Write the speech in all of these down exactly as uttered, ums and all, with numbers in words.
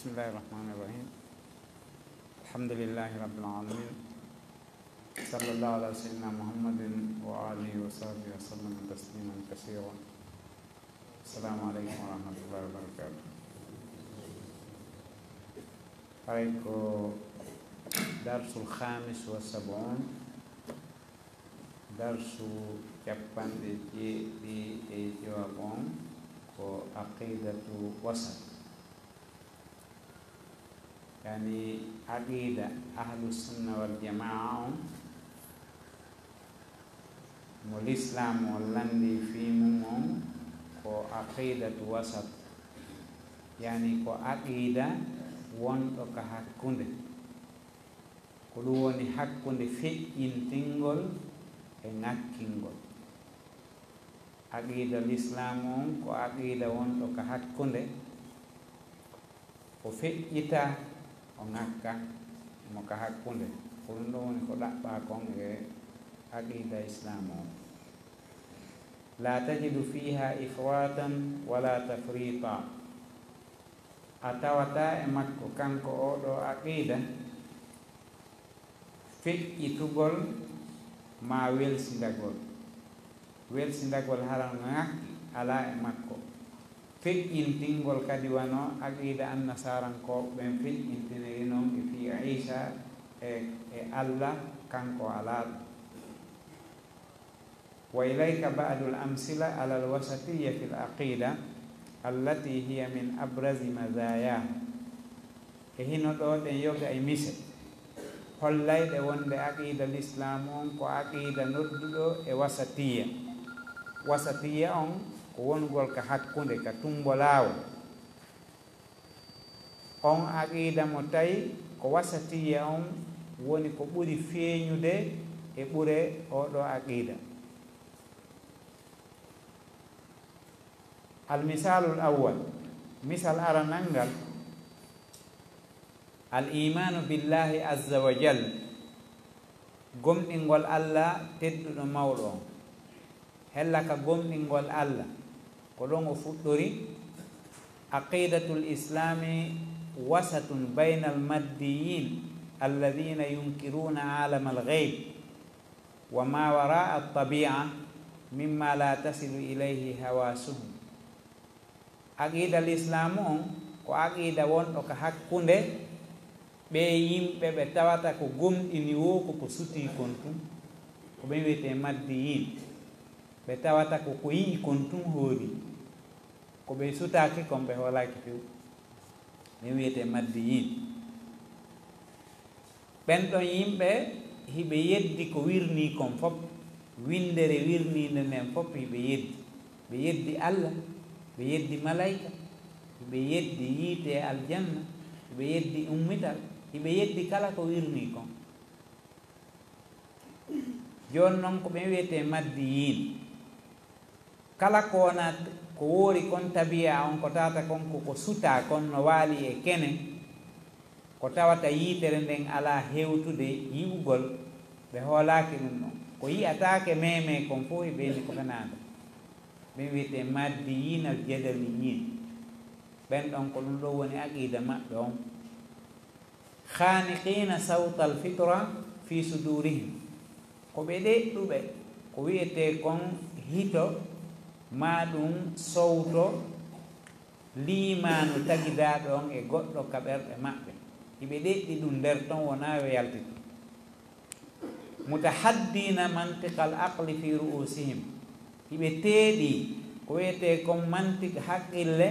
بسم الله الرحمن الرحيم. الحمد لله رب العالمين. صلى الله على سيدنا محمد وآله وصحبه وسلم تسليما كثيرا. السلام عليكم ورحمة الله وبركاته. Haray ko darsul khamis wa sab'un, darsu capanɗe jeeɗiɗi e jowaɓon, ko aqidatu wasat. Yani, aqida ahlu sunna wal jamaa on, mo lislaam on lanndi fii mum on, ko aqidatu wasat. Yani, ko aqida wonɗo ka hakkunde. Ko ɗum woni hakkunde feƴƴintingol e ŋakkingol. Aqida lislaam on ko aqida wonɗo ka hakkunde. O feƴƴita, o ŋakka, mo ka hakkunde. Ko ɗum ɗon woni ko ɗaɓɓaa kon e aqida islaam on. لا تجد فيها إفراطا ولا تفريطا. A tawata e makko, kanko oo ɗoo aqida, feƴƴitugol maa welsindagol. Welsindagol hara no ŋakki alaa e makko. Feƴƴintingol kadi wano aqida annasarankooɓe ɓen feƴƴintiniri non e fii Iisa e, e Alla, kanko alaa ɗum. وإليك بعض الأمثلة على الوسطية في العقيدة التي هي من أبرز مزاياها. E hino ɗoo ɗen yoga e mise hollayɗe wonde aqida lislaam on ko aqida nodduɗo e wasatiyya. Wasatiyya on ko wonugol ka hakkunde, ka tumbo laawol. On aqida mo tawi ko wasatiyya on woni ko ɓuri feeñude e ɓure oo ɗoo aqida. Al misalul awwal, misal aranal ngal, al imaanu billahi azza wa jal, gomɗingol Alla tedduɗo mawɗo on. Hella ka gomɗingol Alla, ko ɗon o fuɗɗori. عقيدة الإسلام وسط بين الماديين الذين ينكرون عالم الغيب وما وراء الطبيعة مما لا تصل إليه حواسهم. Aqida lislaamu on ko aqida wonɗo ka hakkunde ɓee yimɓe ɓe tawata ko gomɗini woo ko ko sutii kon tun, ko ɓen wiyetee maddiyiin. Ɓe tawata ko ko yi'i kon tun hoori, ko ɓe sutaaki kon ɓe hoolaaki few. Ɓen wiyetee maddiyiin. Ɓen ɗon yimɓe, hiɓe yeddi ko wirnii kon fof, winndere wirniinde nden fof hiɓe yeddi. Ɓe yeddi Alla, ɓe yeddi malayka, hiɓe yeddi yiite e aljanna, hiɓe yeddi ummital, hiɓe yeddi kala ko wirnii kon. Jooni non ko ɓen wiyetee maddiyiin. Kala ko wonaa ko woori kon tabiya on, ko tawata kon ko ko sutaa kon no waali e kene, ko tawata yiitere nden alaa hewtude yi'ugol, ɓe hoolaaki ɗum ɗon. Ko yi'ataake meemee kon fof hiɓe inni ko fenaande. Ɓen wiyetee maddiyiin al jadaliyiin. Ɓen ɗon ko ɗum ɗon woni aqida maɓɓe on. خانقين صوت الفطرة في صدورهم. Ko ɓe ɗeɗɗuɓe ko wi'etee kon hito, maa ɗum sowto liimaanu tagidaaɗo on e goɗɗo ka ɓerɗe maɓɓe. Hiɓe ɗeɗɗi ɗum nder ton, wonaa yo yaltitu. متحدين منطق العقل في رؤوسهم. Hiɓe teeɗii ko wi'etee kon mantik haqqille,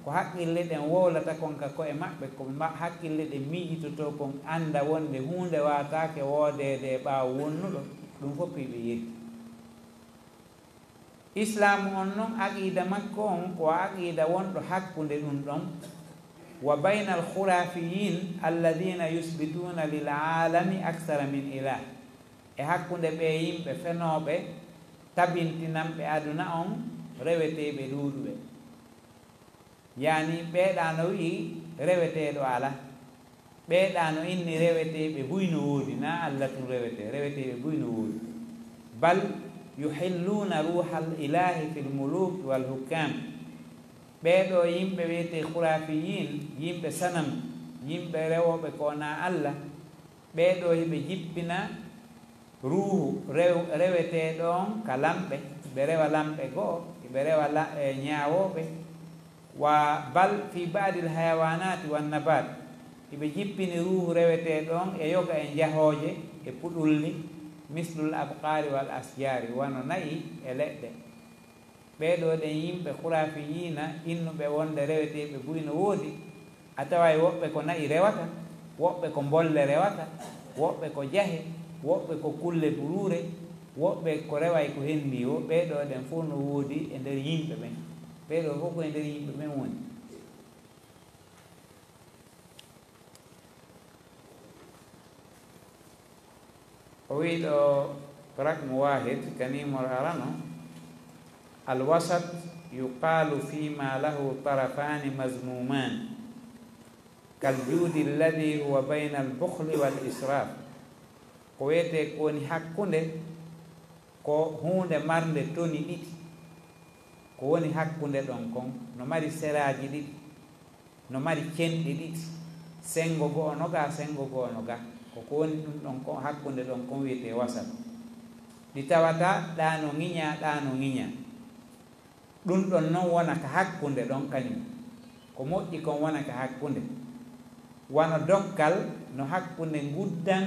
ko haqqille ɗen wowlata kon ka ko'e maɓɓe, ko mba-, haqqille ɗen miijitotoo kon, annda wonde huunde waataake woodeede e ɓaawo wonnuɗo, ɗum fof hiɓe yeddi. Islaamu on non, aqiida makko on ko aqiida wonɗo hakkunde ɗum ɗon, وبين الخرافيين الذين يثبتون للعالم أكثر من إله. E hakkunde ɓee yimɓe fenooɓe, tabintinanɓe aduna on reweteeɓe ɗuuɗuɓe. Yani, ɓee ɗaa no wi'i reweteeɗo alaa. Ɓee ɗaa no inni reweteeɓe buy no woodi, naa Alla tun rewetee, reweteeɓe buy no woodi. بل يحلون روح الإله في الملوك والحكام. Ɓee ɗoo yimɓe wiyetee khuraafiyiin, yimɓe sanam, yimɓe rewooɓe ko wonaa Alla, ɓee ɗoo hiɓe jippina ruuhu rew-, reweteeɗo on ka lamɓe, hiɓe rewa lamɓe go'o, hiɓe rewa la-, e ñaawooɓe, wa bal fii ba'dil hayawaanaati wan nabaat, hiɓe jippini ruuhu reweteeɗo on e yoga e njahooje e puɗulli, mislul abqaari wal asjaari, wano na'i e leɗɗe. Ɓee ɗoo ɗen yimɓe khuraafiyiina innuɓe wonde reweteeɓe buy no woodi, a taway woɓɓe ko na'i rewata, woɓɓe ko mbolle rewata, woɓɓe ko jahe, woɓɓe ko kulle buluure, woɓɓe ko reway ko hendii woo, ɓee ɗoo ɗen fow no woodi e nder yimɓe ɓen. Ɓee ɗoo fow ko e nder yimɓe ɓen woni. O wi'i ɗoo, raqmu waahid, ka nimoro arano, alwasat yuqaalu fiima lahu tarafaani mazmuumaani, kal juudi alladii huwa bayna albukhli wal israaf. Ko wiyetee ko woni hakkunde, ko huunde marnde toni ɗiɗi. Ko woni hakkunde ɗon kon, no mari seraaji ɗiɗi. No mari cenɗi ɗiɗi, senngo go'o no ga, senngo go'o no ga. Ko ko woni ɗun ɗon kon, hakkunde ɗon kon wiyetee wasat. Ɗi tawata ɗaa no ŋiñaa, ɗaa no ŋiñaa. Ɗun ɗon non wona ka hakkunde ɗon kañun. Ko moƴƴi kon wona ka hakkunde. Wano dokkal no hakkunde nguddan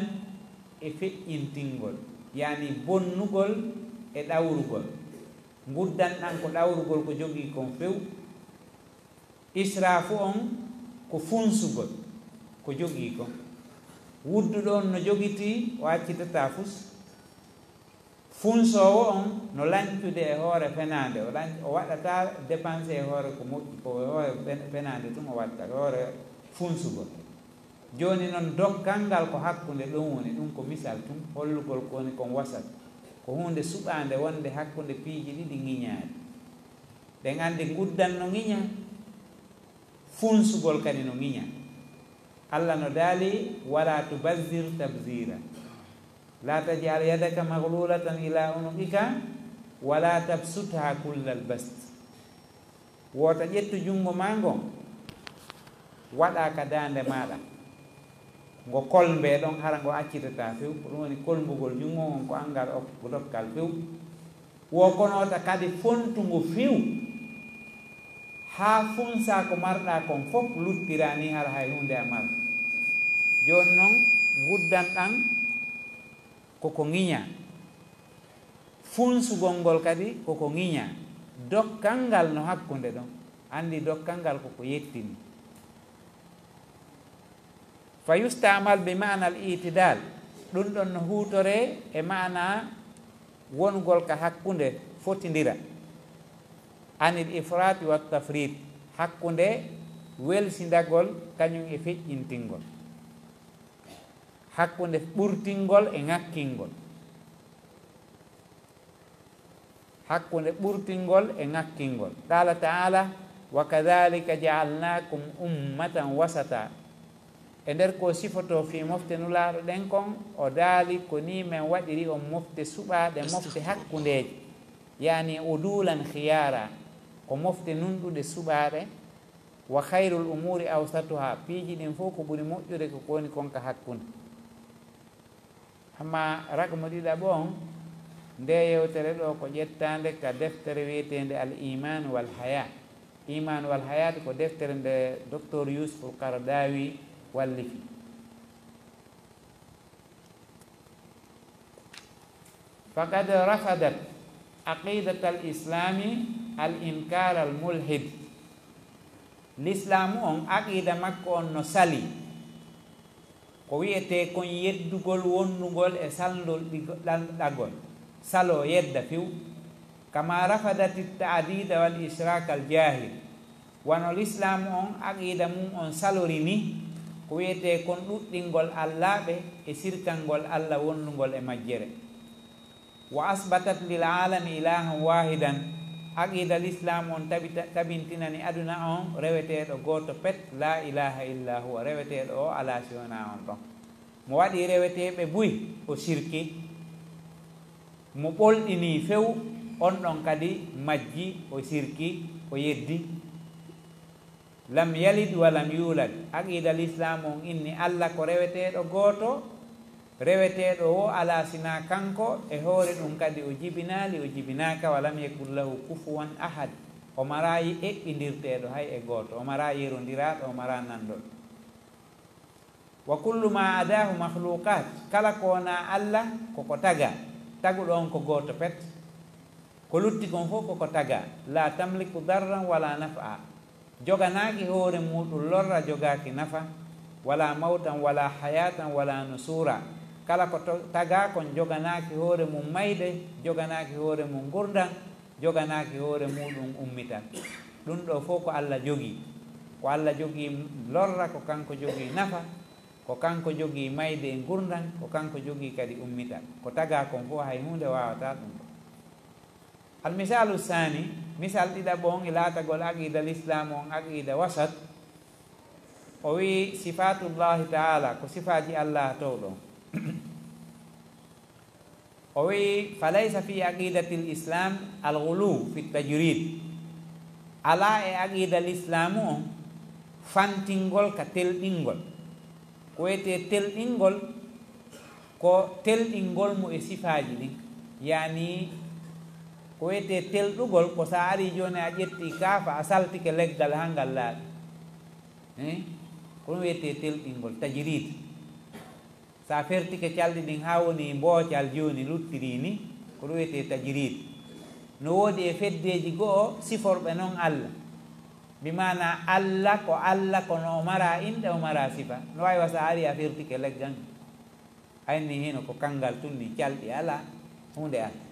e feƴƴintingol, yaani bonnugol e ɗawrugol. Nguddan ɗan ko ɗawrugol ko jogii kon few. Israafu on ko funsugol ko jogii kon. Wudduɗo on no jogitii, o accitataa fus. Funsoowo on no lancude e hoore fenaande, o lan-, o waɗataa dépense e hoore ko moƴƴi, ko e hoore fen-, fenaande tun o watta, e hoore funsugol. Jooni non, dokkal ngal ko hakkunde ɗon woni, ɗun ko misal tun, hollugol ko woni kon wasat. Ko huunde suɓaande wonde hakkunde piiji ɗiɗi ŋiñaaɗi. Ɗen anndi nguddan no ŋiña, funsugol kadi no ŋiña. Alla no daali, "Wala tubazzir tabzira. La taj'al yadaka maghlulatan ila unuqika, wala tabsutha kullal bast." Wota ƴettu junngo maa ngon, waɗa ka daande maaɗa. Ngo kolmbee ɗon, hara ngo accitataa few. Ko ɗun woni kolmbugol junngo ngon, ko anngal o-, ko dokkal few. Wo kono wota kadi fontu ngo few, haa funsaa ko marɗaa kon fow, luttiraa nii hara hay huunde a mara. Jooni non, nguddan ɗan ko ko ŋiñaa. Funsugol ngol kadi ko ko ŋiñaa. Dokkal ngal no hakkunde ɗon. Anndi dokkal ngal ko ko yettini. Fa yustaamal bi maana al itidal, ɗun ɗon no huutoree e maana wonugol ka hakkunde, fotindira, anil ifraati wa tafriit, hakkunde welsindagol kañun e feƴƴintingol, hakkunde ɓurtingol e ŋakkingol. Hakkunde ɓurtingol e ŋakkingol. Qaala ta'aala, "Wa kadhalika ja'alnakum ummatan wasata." E nder ko sifotoo fii mofte Nulaaɗo ɗen kon, o daali, "Ko nii men waɗiri on mofte suɓaaɗe, mofte hakkundeeje, yaani udulan khiyaara, ko mofte nunɗuɗe suɓaaɗe, wa khayrul umuuri awsatuha, piiji ɗin fow ko ɓuri moƴƴude ko ko woni kon ka hakkunde." Amma raqmu ɗiɗaɓo on, ndee yewtere ɗoo ko ƴettaande ka deftere wiyeteende Al Iman wal Haya. Iman wal Hayat ko deftere nde Doktor Yusuf al Qaradawi wallifi. Faqad rafadat aqidatal islami al inkar al mulhid. Lislaamu on, aqiida makko on no sali ko wi'etee kon yeddugol wonnugol e salndol ɗigo-, ɗan-, ɗagol, saloo yedda few. Kama rafadati ta'dida wal ishrak al jahil. Wano Lislaamu on, aqiida mun on salori ni ko wi'etee kon ɗuɗɗingol allaaɓe e sirkangol Alla wonnugol e majjere. Wa asbatat lil alami ilahan wahidan. Aqiida Lislaamu on tabita-, tabintinani aduna on reweteeɗo gooto pet, la ilaha illa huwa, reweteeɗo o alaa si wonaa on ɗon. Mo waɗi reweteeɓe buy, o sirki. Mo ɓolɗini few, on ɗon kadi majji, o sirki, o yeddi. Lam yalid wa lam yulad. Aqida lislaamu on inni Alla ko reweteeɗo gooto, reweteeɗo wo alaa sinaa kanko, e hoore ɗum kadi o jibinaali, o jibinaaka, wa lam yakun lahu kufuwan ahad. O maraa eɓɓindirteeɗo hay e gooto, o maraa yerondiraaɗo, o maraa nanndol. Wa kullu ma adahu makhluqat, kala ko wonaa Alla, ko ko tagaa. Taguɗo on ko gooto pet. Ko lutti kon fof ko ko tagaa. La tamliku darran wala naf'a. Joganaaki hoore muuɗum lorra, jogaaki nafa, wala mawtan wala hayatan wala nusura. Kala ko to-, tagaa kon joganaaki hoore mum mayde, joganaaki hoore mum ngurndan, joganaaki hoore muuɗum ummital. Ɗum ɗo fof ko Alla jogii. Ko Alla jogii lorra, ko kanko jogii nafa, ko kanko jogii mayde e ngurndan, ko kanko jogii kadi ummital. Ko tagaa kon fof hay huunde waawataa ɗum ɗo. Almisalu saani, misal ɗiɗaɓo on e laatagol aqida lislaamu on aqida wasat, o wi'i sifatullahi taala, ko sifaaji Allah towɗo on. O wi'i, falaysa fi aqidatil islam al ghuluw fi tajrid. Alaa e aqida lislaamu on fantingol ka telɗingol. Ko wiyetee telɗingol, ko telɗingol mo e sifaaji ɗin. Yaani, ko wiyetee telɗugol, ko sa arii jooni a ƴetti kaafa, a saltike leggal haa ngal laaɓi. Eh? Ko ɗum wiyetee telɗingol, tajrid. Sa fertike calɗi ɗin haa woni mboocal jooni luttirii ni, ko ɗum wiyetee tajrid. No woodi e feddeeji go'o siforɓe non Alla. Bi maana Alla ko Alla, kono o maraa inɗe, o maraa sifa. No waawi wa sa arii a fertike leggal. Ayni hino ko kanngal tun ni, calɗi alaa, huunde alaa.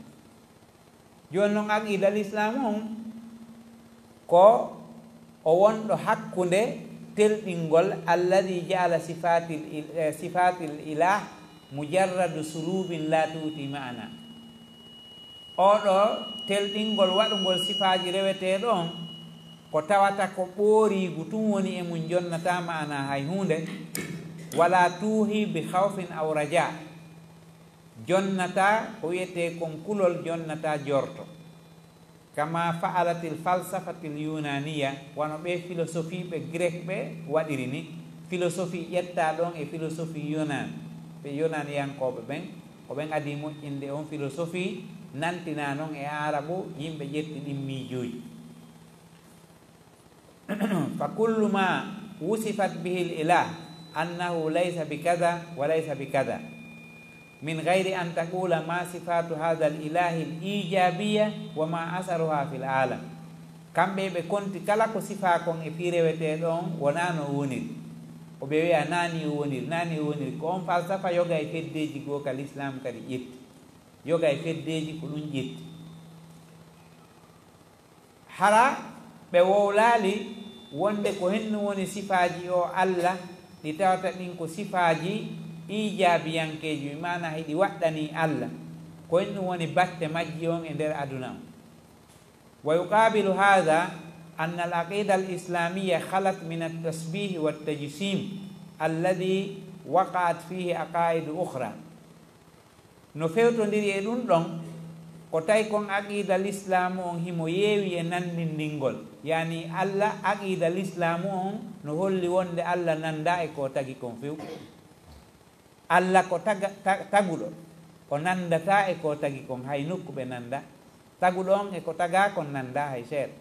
Jooni non, aqida lislaamu on ko o wonɗo hakkunde telɗingol, alladhi ja'ala sifatil il-, eh, sifatil ilah mujarradu sulubin la tu'ti ma'ana. Oɗo telɗingol waɗugol sifaaji reweteeɗo on, ko tawata ko ɓooriigu tun woni e mum, jonnataa ma'ana hay huunde, wala tuuhi bi khawfin aw raja, jonnataa ko wiyetee kon kulol, jonnataa jorto. Kama fa'alatil falsafatil yunaniya, wano ɓee filosofi ɓe Grek ɓe waɗiri ni, filosofi ƴettaa ɗon e filosofi Yonan, ɓe Yonaniyankooɓe ɓen, ko ɓen adii moƴƴinde on filosofi, nantinaa non e Aarabu, yimɓe ƴetti ɗin miijooji. Fa kullu ma wusifat bihil ilah annahu laysa bi kada wa laysa bi kada, min gayri an taqula ma sifatu hadha al ilahi al ijabiya wa ma asaruha fil alam. Kamɓe ɓe konti kala ko sifaa kon e fii reweteeɗo on wonaa no woniri. O ɓe wi'a naa ni o woniri, naa ni o woniri. Ko on falsafa yoga e feddeeji goo ka lislaam kadi ƴetti. Yoga e feddeeji ko ɗum ƴetti. Hara ɓe wowlaali wonde ko hennu woni sifaaji o Alla, ɗi tawata ɗin ko sifaaji iijaabiyankeeji, bi maana hiɗi waɗɗanii Alla. Ko hennu woni batte majji on e nder aduna on. Wa yuqaabilu haadha anna al-aqiida al-islaamiyya khalat min at-tashbiih wa at-tajsiim alladhi waqa'at fiihi aqaa'idu ukhraa. No fewtondiri e ɗum ɗon, ko tawi kon aqiida lislaamu on himo yeewi e nanndinndingol. Yaani Alla, aqiida lislaamu on no holli wonde Alla nanndaa e ko tagi kon few. Alla ko taga-, ta-, taguɗo, o nanndataa e ko tagi kon hay nokku ɓe nannda. Taguɗo on e ko tagaa kon nanndaa hay seeɗa.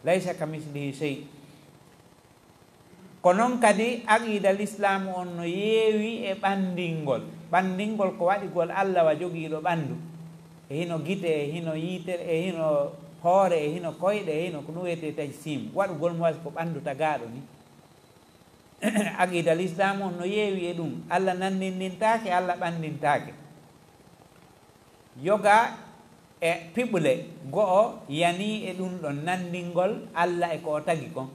Laysa kamislihi shay. Ko non kadi, aqiida lislaamu on no yeewi e ɓanndingol. Ɓanndingol ko waɗigol Alla wa jogiiɗo ɓanndu. E hino gite, e hino yitere, e hino hoore, e hino koyɗe, e hino ko ɗum wiyetee tajsiim. Waɗugol mo wasi ko ɓanndu tagaaɗo ni. Aqiida lislaamu on no yeewi e ɗum. Alla nanndinndintaake, Alla ɓanndintaake. Yoga e piɓle go'o yanii e ɗum ɗon, nanndingol Alla e ko o tagi kon.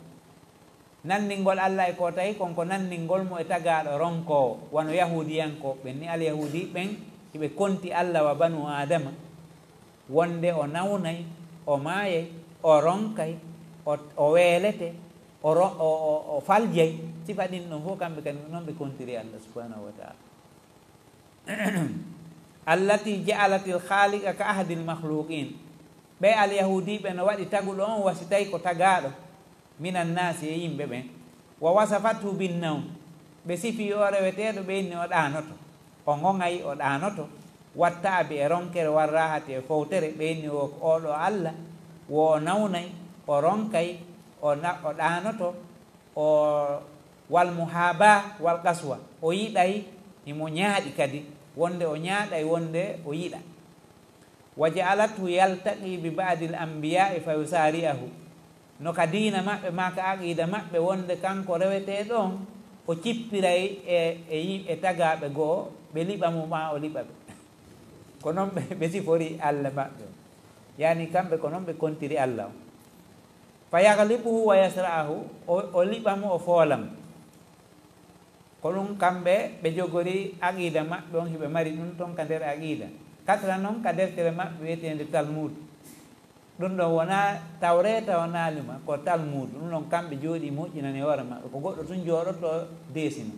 Nanndingol Alla e ko o tagi kon ko nanndingol mo e tagaaɗo ronkoowo, wano Yahuudiyankooɓe ɓen ni. Alyahuudi ɓen, hiɓe konti Alla wa banu Aadama, wonde o nawnay, o maayay, o ronkay, o, o weelete, o ro-, o, o, o faljay. Sifa ɗin ɗon fof kamɓe kadi non ɓe kontiri Alla subhaanahu wa ta'ala. Allati ja'alatil khaaliqa ka ahadil makhluqin. Ɓe alyahuudiiɓe no waɗi taguɗo on wasi tawi ko tagaaɗo. من الناس, e yimɓe ɓen. ووصفته بالنوم, ɓe sifi o reweteeɗo ɓe inni o ɗaanoto, o ŋoŋay, o ɗaanoto. والتعب, e ronkere, والراحة, e fowtere, ɓe inni o, oo ɗoo Alla, wo o nawnay, o ronkay, o na-, o ɗaanoto, o, والمحاباة والقسوة, o yiɗay, himo ñaaɗi kadi, wonde o ñaaɗay, wonde o yiɗa. وجعلته يلتقي ببعض الأنبياء فيصارعه. No ka diina maɓɓe, maa ka aqiida maɓɓe, wonde kanko reweteeɗo on, o cippiray e, e yi-, e tagaaɓe goo, ɓe liɓa mo, maa o liɓa ɓe. Ko non ɓe, ɓe sifori Alla maɓɓe on. Yaani kamɓe ko non ɓe kontiri Alla on. فيغلبه ويصرعه, o, o liɓa mo, o foola mo. Ko ɗum kamɓe ɓe jogori aqiida maɓɓe on, hiɓe mari ɗum ton ka nder aqiida. Katra non ka deftere maɓɓe wiyeteende Talmud. Ɗum ɗon wonaa Tawreeta, wonaa Lima, ko Talmud. Ɗum ɗon kamɓe jooɗii moƴƴinani hoore maɓɓe. Ko goɗɗo tun jooɗoto deesina.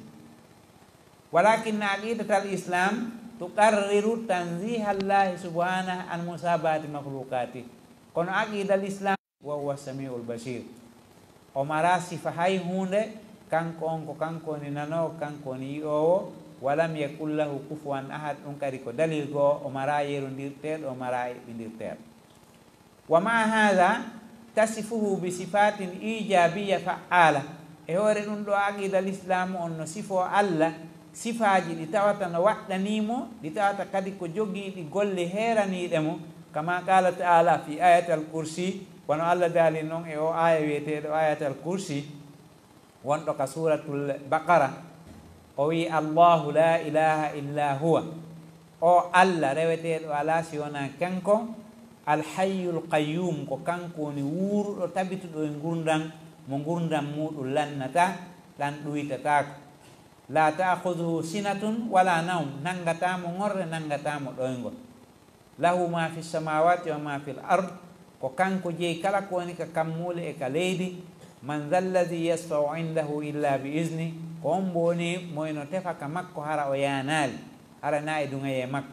ولكن عقيدة الإسلام تقرر تنزيه الله سبحانه عن مشابهة مخلوقاته. Kono aqiida Lislaam, وهو السميع البصير. O maraa sifa hay huunde, kanko on ko kanko woni nanoowo, kanko woni yi'oowo, ولم يكن له كفوا أحد, ɗum kadi ko dalil goo, o maraa yerondirteeɗo, o maraa eɓɓindirteeɗo. ومع هذا تصفه بصفات إيجابية فعالة. E hoore ɗum ɗoo aqiida Lislaam on no sifoo Alla sifaaji ɗi tawata no waɗɗanii mo, ɗi tawata kadi ko jogiiɗi golle heeraniiɗe mo, كما قال تعالى في آية الكرسي, wano Alla daali non e oo aaya wiyeteeɗo Aayatal Kursi, wonɗo ka Suuratul Baqara, o wi'i, الله لا إله إلا هو. O Alla reweteeɗo alaa si wonaa kanko, الحي القيوم, ko kanko woni wuuruɗo, tabituɗo e ngurndan, mo ngurndan muuɗum lannataa, ɗan ɗuytataako. لا تأخذه سنة ولا نوم, nanngataa mo ŋorre, nanngataa mo ɗoyngol. له ما في السماوات وما في الأرض, ko kanko jeyi kala ko woni ka kammuuli e ka leydi. من ذا الذي يشفع عنده إلا بإذنه, ko hombo woni mo hino tefa ka makko hara o yaanaali, hara naa e duŋayee makko.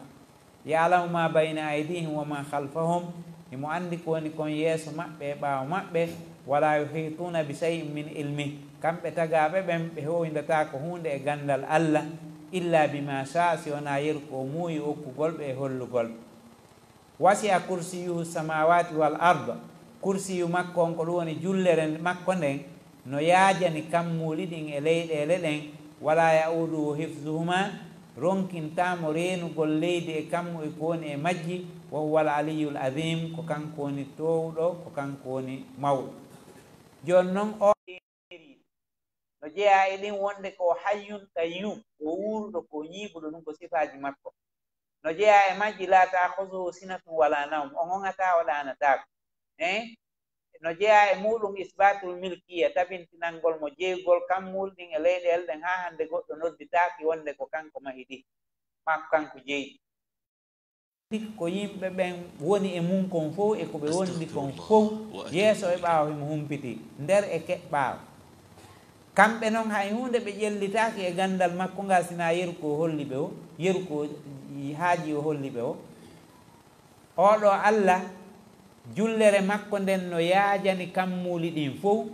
يعلم ما بين أيديهم وما خلفهم, himo anndi ko woni kon yeeso maɓɓe e ɓaawo maɓɓe. ولا يحيطون بشيء من علمه, kamɓe tagaaɓe ɓen ɓe hoowindataako huunde e ganndal Alla, إلا بما شاء, si wonaa yeru ko o muuyi okkugol ɓe e hollugol. وسع كرسيه السماوات والأرض, kursiyu makko on, ko ɗum woni jullere makko nden, no yaajani kammuuli ɗin e leyɗeele ɗen. ولا يؤوده حفظهما, ronkintaa mo reenugol leydi e kammu e ko woni e majji. وهو العلي العظيم, ko kanko woni toowɗo, ko kanko woni mawɗo. Jooni non o no jeyaa e ɗin wonde ko Hayyun Qayyum, ko wuuruɗo, ko ñiiɓuɗo, ɗum ko sifaaji makko. No jeyaa e majji, لا تأخذه سنة ولا نوم, o ŋoŋataa, o ɗaanataako. Eh? No jeyaa e muuɗum isbaatul milkiya, tabintinangol mo jeygol kammuuli ɗin e leyɗeele ɗen, haa hannde goɗɗo nodditaaki wonde ko kanko mahi ɗi, maa ko kanko jeyi ɗi. Ko yimɓe ɓen woni e mun kon fow e ko ɓe wondi kon fow, yeeso e ɓaawo himo humpiti, nder e ke-, ɓaawo. Kamɓe non hay huunde ɓe ƴellitaaki e ganndal makko ngal, sinaa yeru ko o holli ɓe o, yeru ko haaji o holli ɓe o. Oo ɗoo Alla, jullere makko nden no yaajani kammuuli ɗin fow.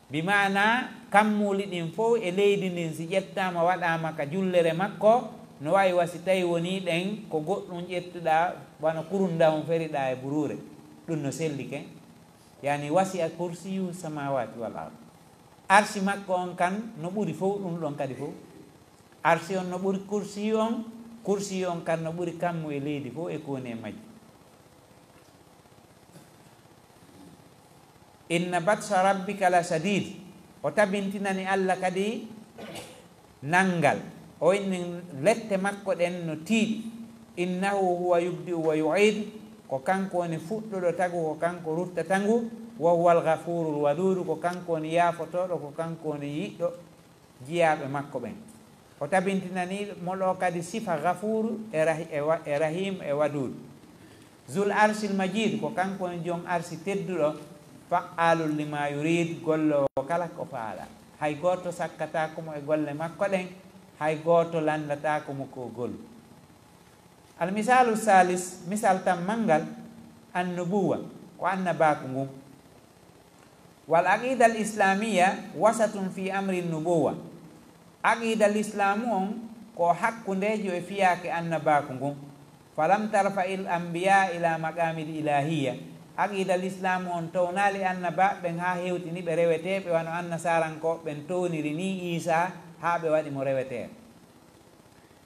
Bi maanaa, kammuuli ɗin fow e leydi ndin, si ƴettaama waɗaama ka jullere makko, no wayi wa si tawi wonii ɗen ko goɗɗum ƴettuɗaa, wano kurundawun feriɗaa e buruure. Ɗum no sellike. Yaani, وسع كرسيه السماوات والأرض. Arsi makko on kan no ɓuri fow ɗum ɗon kadi fow. Arsi on no ɓuri kursiyu on, kursiyu on kan no ɓuri kammu e leydi fow e ko woni e majji. إن بطش ربك لشديد. O tabintinani Alla kadi nanngal. O inni lette makko ɗen no tiiɗi. إنه هو يبدئ ويعيد. Ko kanko woni fuɗɗuɗo tagu, ko kanko ruttata ngu. وهو الغفور الودود. Ko kanko woni yaafotooɗo, ko kanko woni yiɗɗo jiyaaɓe makko ɓen. O tabintinanii mo ɗoo kadi sifa Gafuuru e Rahi-, e wa-, e Rahiim e Waduud. Zul Arsil Majiid, ko kanko woni jom arsi tedduɗo, Fa'aalun limaa yuriid, golloowo kala ko faalaa. Hay gooto sakkataako mo e golle makko ɗen, hay gooto lanndataako mo ko golu. Al misaalu saalis, misal tammal ngal, an nubuwa, ko annabaaku ngun. Wal aqida al islamiyya wasatun fi amri nubuwa. Aqida lislaamu on ko hakkundeejo e fiyaake annabaaku ngun. Falam tarfa il anbiya ila maqamil ilahiyya. Aqida lislaamu on townaali annabaaɓe ɓen haa hewtini ɓe reweteeɓe, wano annasarankooɓe ɓen towniri ni Iisaa haa ɓe waɗi mo reweteeɗo.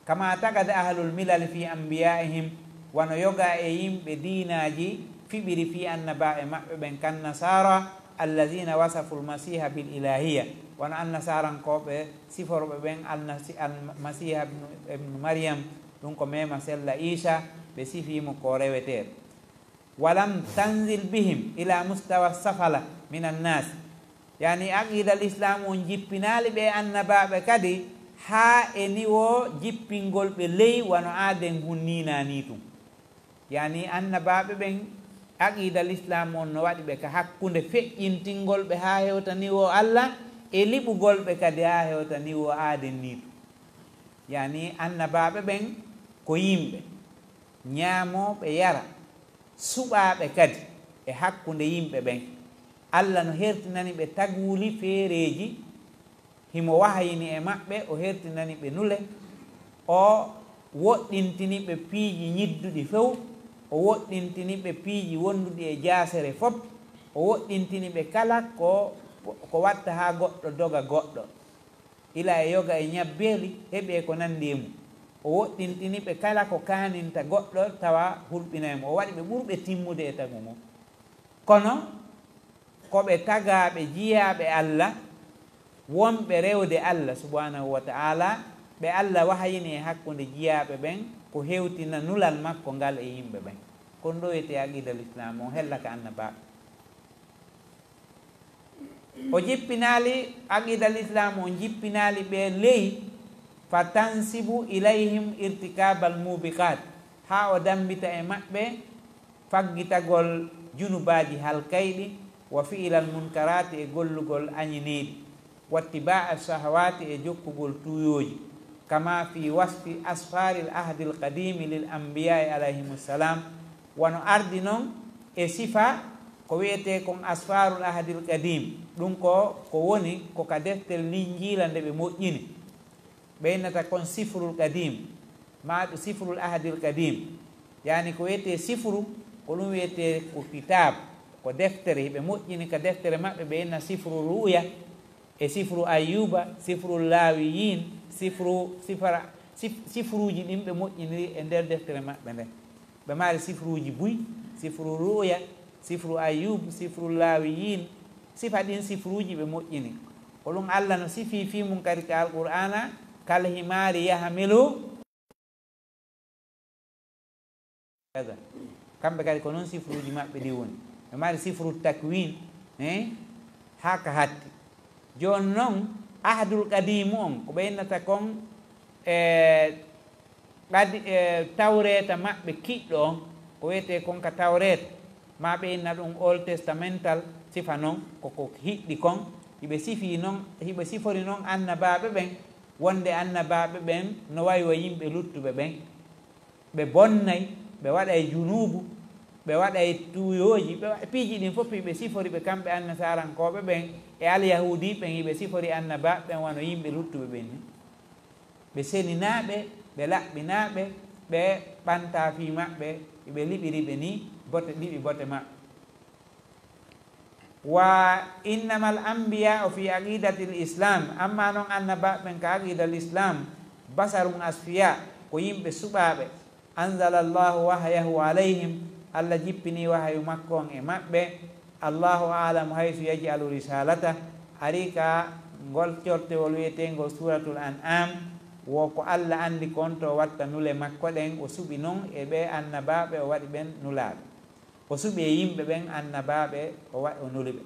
Kama taqada ahlul milali fi anbiyaihim, wano yoga e yimɓe diinaaji fiɓiri fi annabaaɓe maɓɓe ɓen, kan nasara allazina wasafu lmasiha bil ilahiya, wano annasarankooɓe siforɓe ɓen alnasi-, almasiha ibnu, ibnu Maryam, ɗum ko mema sella Iisa, ɓe sifii mo ko reweteeɗo. Walam tanzil bihim ila mustawa safala min annas. Yani aqida lislaamu on jippinaali ɓe annabaaɓe kadi haa e niwo jippingol ɓe ley wano aaden hun niinaa nii tun. Yani annabaaɓe ɓen, aqida lislaamu on no waɗi ɓe ka hakkunde feƴƴintingol ɓe haa hewta niwo Alla, e liɓugol ɓe kadi haa hewta niwo aaden nii tun. Yani annabaaɓe ɓen ko yimɓe, ñaamoo ɓe yara, suɓaaɓe kadi e hakkunde yimɓe ɓen. Alla no hertinani ɓe taguuli feereeji, himo wahayini e maɓɓe, o hertinani ɓe nule, o woɗɗintini ɓe piiji ñidduɗi few, o woɗɗintini ɓe piiji wonduɗi e jaasere fop, o woɗɗintini ɓe kala ko, ko watta haa goɗɗo doga goɗɗo. Ila e yoga e ñabbeeli heɓi e ko nanndi e mum. O woɗɗintini ɓe kala ko kaaninta goɗɗo tawa hulɓinay mo. O waɗi ɓe ɓurɓe timmude e tagu ngun. Kono ko ɓe tagaaɓe jiyaaɓe Alla, wonɓe rewde Alla subhanahu wa ta'ala, ɓe Alla wahayini e hakkunde jiyaaɓe ɓen ko hewtina nulal makko ngal e yimɓe ɓen. Kon ɗo wiyetee aqida lislaam on hella ka annabaaɓe. O jippinaali, aqida lislaam on jippinaali ɓe ley, fa tansibu ilayhim irtikabal mubiqat, haa o dambita e maɓɓe faggitagol junubaaji halkayɗi, wa fi'ilal munkarati, e gollugol añiniiɗi, wattiba'a shahawati, e jokkugol tuuyooji, kama fi wasfi asfaril ahdil qadimi lil anbiya'i alayhimus salam, wano ardi non e sifa ko wiyetee kon asfarul ahdil qadim. Ɗum ko, ko woni ko ka deftel Linjiila nde ɓe moƴƴini. Ɓe innata kon sifrul qadim, maa ɗum sifrul ahdil qadim. Yani ko wiyetee sifru, ko ɗum wiyetee ko kitaab, ko deftere, ɓe moƴƴini ka deftere maɓɓe, ɓe inna sifru ru'ya, e sifru Ayyuba, sifru Laawiyiin, sifru, sifara, sif-, sifruuji ɗin ɓe moƴƴiniri e nder deftere maɓɓe nden. Ɓe mari sifruuji buy, sifru Ru'ya, sifru Ayyub, sifru Laawiyiin, sifa ɗin sifruuji ɓe moƴƴini. Ko ɗum Alla no sifii fii mum kadi ka Alqur'aana, kal himaari yahmilu Kamɓe kadi ko noon sifruuji maɓɓe ɗi woni. Ɓe mari sifru takwiin, eh, haa ka hatti. Jooni noon, ahdul qadiimu on, ko ɓe innata kon, e, qadi-, e, tawreeta maɓɓe kiɗɗo on, ko wiyetee kon ka tawreeta, maa ɓe inna ɗum Old Testamental, sifa noon, ko ko hiɗɗi kon, hiɓe sifii noon, hiɓe sifori noon annabaaɓe ɓen, wonde annabaaɓe ɓen no wayi wa yimɓe luttuɓe ɓen. Ɓe bonnay, ɓe waɗay junuubu, ɓe waɗay tuuyooji, ɓe wa-, piiji ɗin fof ɓe sifori ɓe kamɓe annasarankooɓe ɓen e alyahuudi ɓen, hiɓe sifori annabaaɓe ɓen wano yimɓe luttuɓe ɓen ni. Ɓe seninaaɓe, ɓe laɓɓinaaɓe, ɓe ɓantaa fii maɓɓe, ɓe liɓiri ɓe ni bote, liɓi bote maɓɓe. Wa innamal anbiya'u fi aqidatil islam, amma non annabaaɓe ɓen ka aqida l'islam, basarun asfiya, ko yimɓe suɓaaɓe, anzala Allahu wahyahu alayhim, Alla jippini wahayu makko on e maɓɓe, Allahu a'lamu haythu yaj'alu risalata, ari ka ngol cortewol wi'eteengol Suratul An'am, wo ko Alla anndi kon to watta nule makko ɗen, o suɓi non e ɓe annabaaɓe, o waɗi ɓen nulaaɓe. O suɓi e yimɓe ɓen annabaaɓe, o wa-, o nuli ɓe.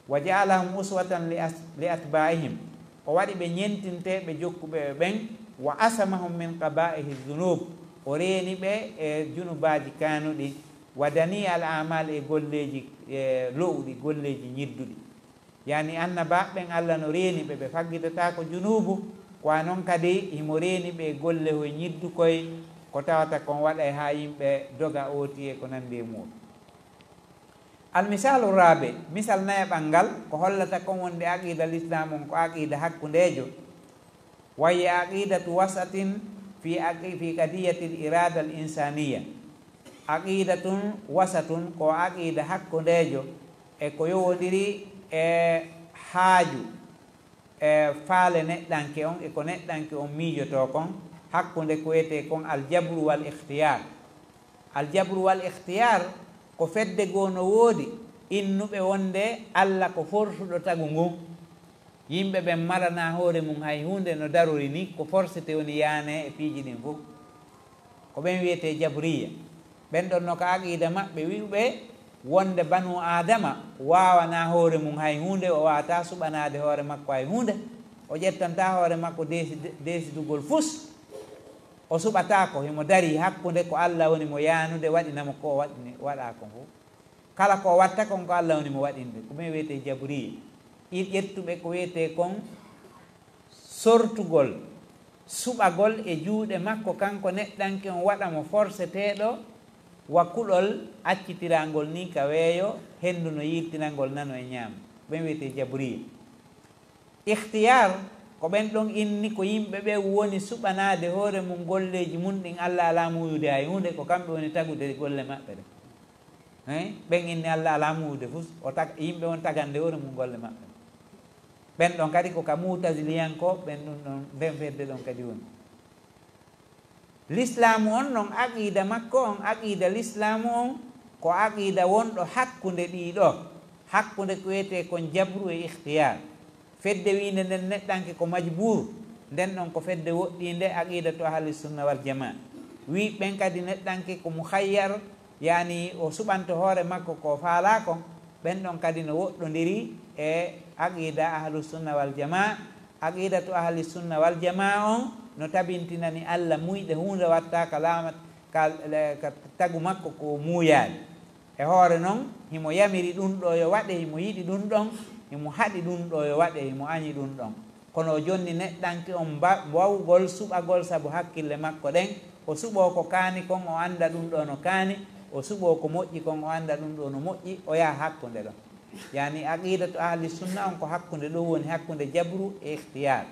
Wa ja'alahum uswatan li as-, li atba'ihim. O waɗi ɓe ñentinteeɓe jokkuɓe ɓe ɓen, wa asamahum min qaba'ihi dhunub. O reeni ɓe e junubaaji kaanuɗi, wa dani al a'mal, e golleeji, e lo'uɗi, golleeji ñidduɗi. Yani annabaaɓe ɓen Alla no reeni ɓe, ɓe faggitataako junuubu, ko a non kadi himo reeni ɓe e golle hoy ñiddukoy, ko tawata kon waɗay haa yimɓe doga ooti e ko nanndi e muuɗum. Almisalu rabe, misal nayaɓal ngal, ko hollata kon wonde aqida l'islam on ko aqida hakkundeejo. Waye aqidatu wasatin fi aqi-, fi qadiyatil irada al insaniya. Aqidatun wasatun ko aqida hakkundeejo e ko yowondiri e haaju e faale neɗɗanke on e ko neɗɗanke on miijotoo kon hakkunde ko wiyetee kon aljabru wal ikhtiyar. Aljabru wal ikhtiyar ko fedde goo no woodi innuɓe wonde Alla ko forsuɗo tagu ngun. Yimɓe ɓen maranaa hoore mun hay huunde no darori ni, ko forsete woni yaane e piiji ɗin fof. Ko ɓen wiyetee jabriya. Ɓen ɗon no ka aqida maɓɓe wi'uɓe wonde banu Aadama waawanaa hoore mun hay huunde, o waawataa suɓanaade hoore makko hay huunde, o ƴettantaa hoore makko deesi-, deesidugol fus, o suɓataako, himo darii hakkunde ko Alla woni mo yaanude waɗina mo ko o waɗini, waɗaa kon fof. Kala ko o watta kon ko Alla woni mo waɗinde, ko ɓen wiyetee jabriya. Ɗin ƴettuɓe ko wiyetee kon sortugol, suɓagol e juuɗe makko kanko neɗɗanke on, waɗa mo forseteeɗo wa kuɗol accitiraangol ni ka weeyo, henndu no yiiltinangol nano e ñaamo. Ɓen wiyetee jabriya. Ikhtiyar, ko ɓen ɗon inni ko yimɓe ɓen woni suɓanaade hoore mun golleeji mun ɗin, Alla alaa muuyude hay huunde, ko kamɓe woni tagude golle maɓɓe ɗen. Hein? Ɓen inni Alla alaa muuyude fus, o tag-, yimɓe on tagande hoore mun golle maɓɓe. Ɓen ɗon kadi ko ka mu'taziliyankooɓe ɓen ɗun ɗon, nden fedde ɗon kadi woni. Lislaamu on non, aqida makko on, aqida lislaamu on, ko aqida wonɗo hakkunde ɗii ɗoo, hakkunde ko wiyetee kon jabru e ikhtiyar. Fedde wiinde nden neɗɗanke ko majbuur, nden ɗon ko fedde woɗɗiinde aqidatu ahli sunna wal jamaa. Wii ɓen kadi neɗɗanke ko mukhayyar, yaani o suɓanto hoore makko ko faalaa kon, ɓen ɗon kadi no woɗɗondiri e aqida ahlu sunna wal jamaa. Aqidatu ahli sunna wal jamaa on no tabintinani Alla muuyɗe huunde wattaaka laama ka, ka tagu makko ko muuyaali. E hoore non, himo yamiri ɗun ɗoo yo waɗe, himo yiɗi ɗun ɗon, himo haɗi ɗun ɗoo yo waɗe, himo añi ɗun ɗon. Kono o jonni neɗɗanke on mba-, mbawgol suɓagol sabu hakkille makko ɗen, o suɓoo ko kaani kon, o annda ɗun ɗoo no kaani, o suɓoo ko moƴƴi kon, o annda ɗun ɗoo no moƴƴi, o yaha hakkunde ɗon. Yaani aqidatu ahli sunna on ko hakkunde ɗoo woni, hakkunde jabru e ikhtiyar.